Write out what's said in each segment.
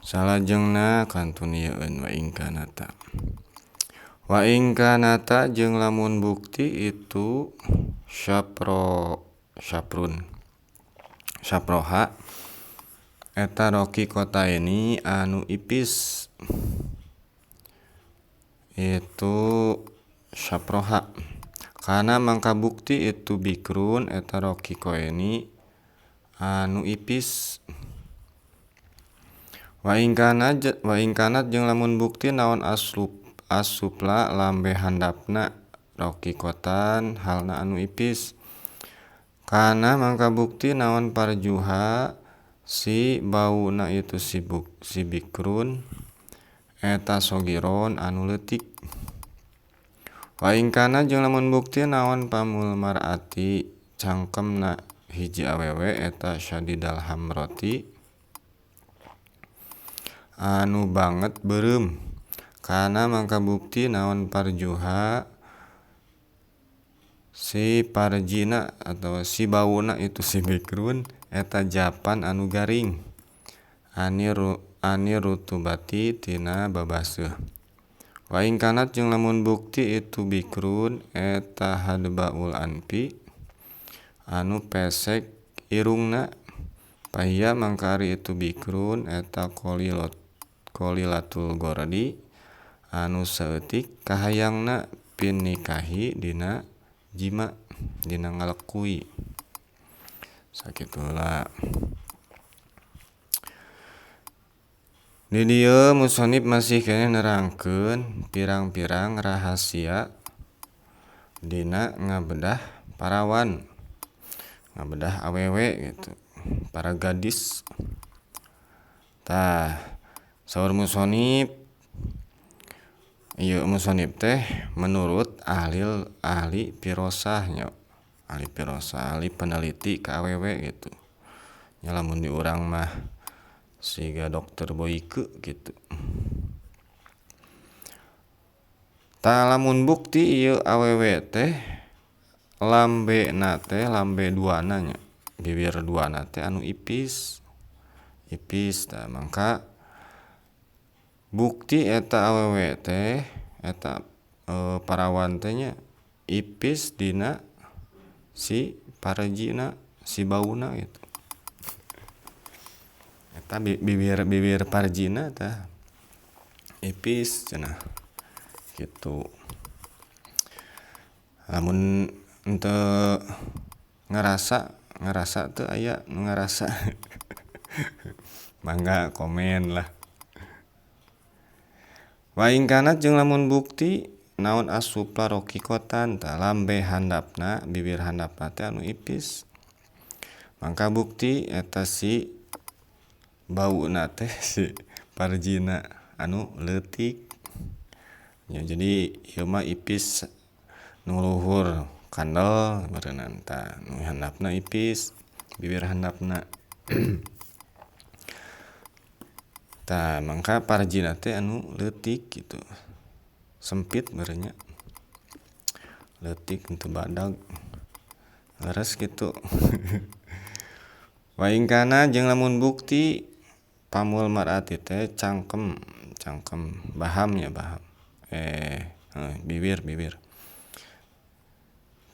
Salajengna kantun ieueun wa ing kanata. Wa ing kanata jeung lamun bukti itu syapro syaprun syaproha eta roki kotaini anu ipis itu syaproha kana mangka bukti itu bikrun eta roki koeni anu ipis. Wa ing kana wa ing kanat jeung lamun bukti naon asupla lambe handapna roki kotan halna anu ipis kana mangka bukti naon parjuha si bauna itu si bikrun eta sogiron anu leutik. Wa ing kana jeung lamun bukti naon pamul mar'ati cangkemna hiji awewe eta syadidal hamroti anu banget beureum kana mangka bukti naon parjuha si parjina atawa si bauna itu si bikrun eta japan anu garing ani rutubati tina babaseuh. Wa ing kanat jeung lamun bukti itu bikrun eta hadbaul anfi anu pesek irungna pahia mangka ari itu bikrun eta qolilatul gordi anu saeutik kahayangna pin nikahi dina jima dina ngalekui. Sakitu heula. Di dieu musonib masih keneh nerangkeun pirang-pirang rahasia dina ngabedah parawan, ngabedah awewe gitu, para gadis. Tah saur musonib ieu musonib teh menurut ahli firosah nya, ahli firosah, ahli peneliti ka awewe gitu. Nya lamun di urang mah siga dokter Boyke gitu. Tah lamun bukti ieu awewe teh lambena teh lambe duana nya, bibir duana teh anu ipis. Ipis tah mangka bukti eta awewe teh eta parawan teh nya ipis dina si parejina si bauna gitu. Eta bibir parjina tah ipis cenah kitu. Lamun henteu ngarasa teu aya nu ngarasa mangga komen lah. Wa ing kana jeung lamun bukti naon asupla roqiqotan tah lambe handapna bibir handapna teh anu ipis mangka bukti eta si bauna teh si parjina anu leutik. Ya, jadi ieu mah ipis nu luhur kandel beureunan tah nu handapna ipis bibir handapna. Tah mangka parjina teh anu leutik gitu, sempit meureun nya, leutik henteu badag leres kitu. Wa ing kana jeung lamun bukti pamul mar'ati teh cangkem, cangkem baham nya, baham bibir, bibir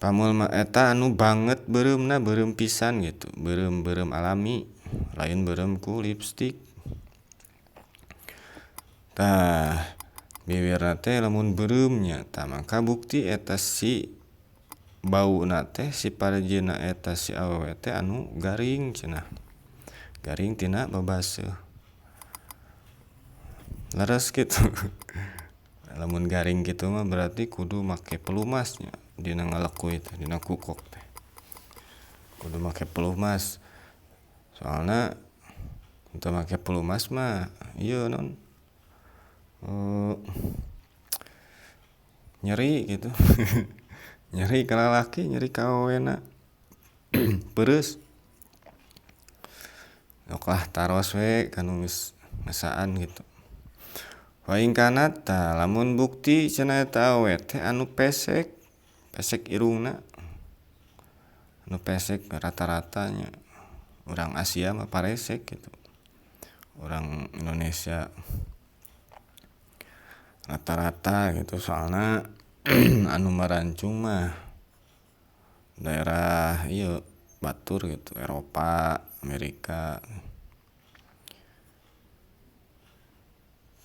pamul eta anu banget beureumna, beureum pisan gitu, beureum-beureum alami lain beureum ku lipstik. Tah bibirna teh lamun beureum nya, tah mangka bukti eta si bauna teh si parjina eta si awewe teh anu garing cenah, garing tina babaseuh leres kitu. Lamun garing kitu mah berarti kudu make pelumas nya dina ngalekuy teh, dina kukok teh kudu make pelumas, soalna teu make pelumas mah ieu naon nyeri gitu. Nyeri ka lalaki, nyeri ka awewena. Peureus sok lah taros we kanu geus ngesaan gitu. Wa ing kana tah lamun bukti cenah eta awewe teh anu pesek, pesek irungna, anu pesek rata-rata nya urang Asia mah paresek gitu. Urang Indonesia rata-rata gitu soalna anu marancung mah daerah ieu batur gitu Eropa Amerika.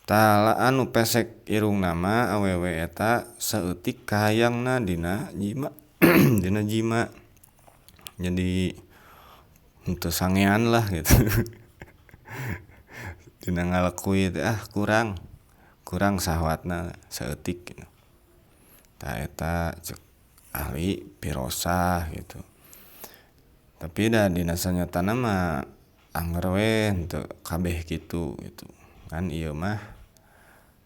Tah anu pesek irungna mah awewe eta saeutik kahayangna dina jima dina jima jadi henteu sangean lah kitu. Dina ngalakui teh ah kurang kurang sahwatna saeutik kitu. Tah eta cek ahli pirosah kitu tapi da dina sanyatana mah angger we henteu kabeh kitu kitu ngan ieu mah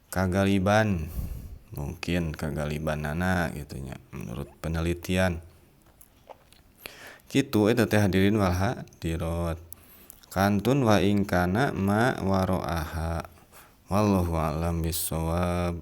kagaliban mungkin kagalibanana kitu nya menurut penelitian. Kitu eta teh hadirin wal hadirat kantun wa ing kana ma waroaha wallahu a'lam bissawab.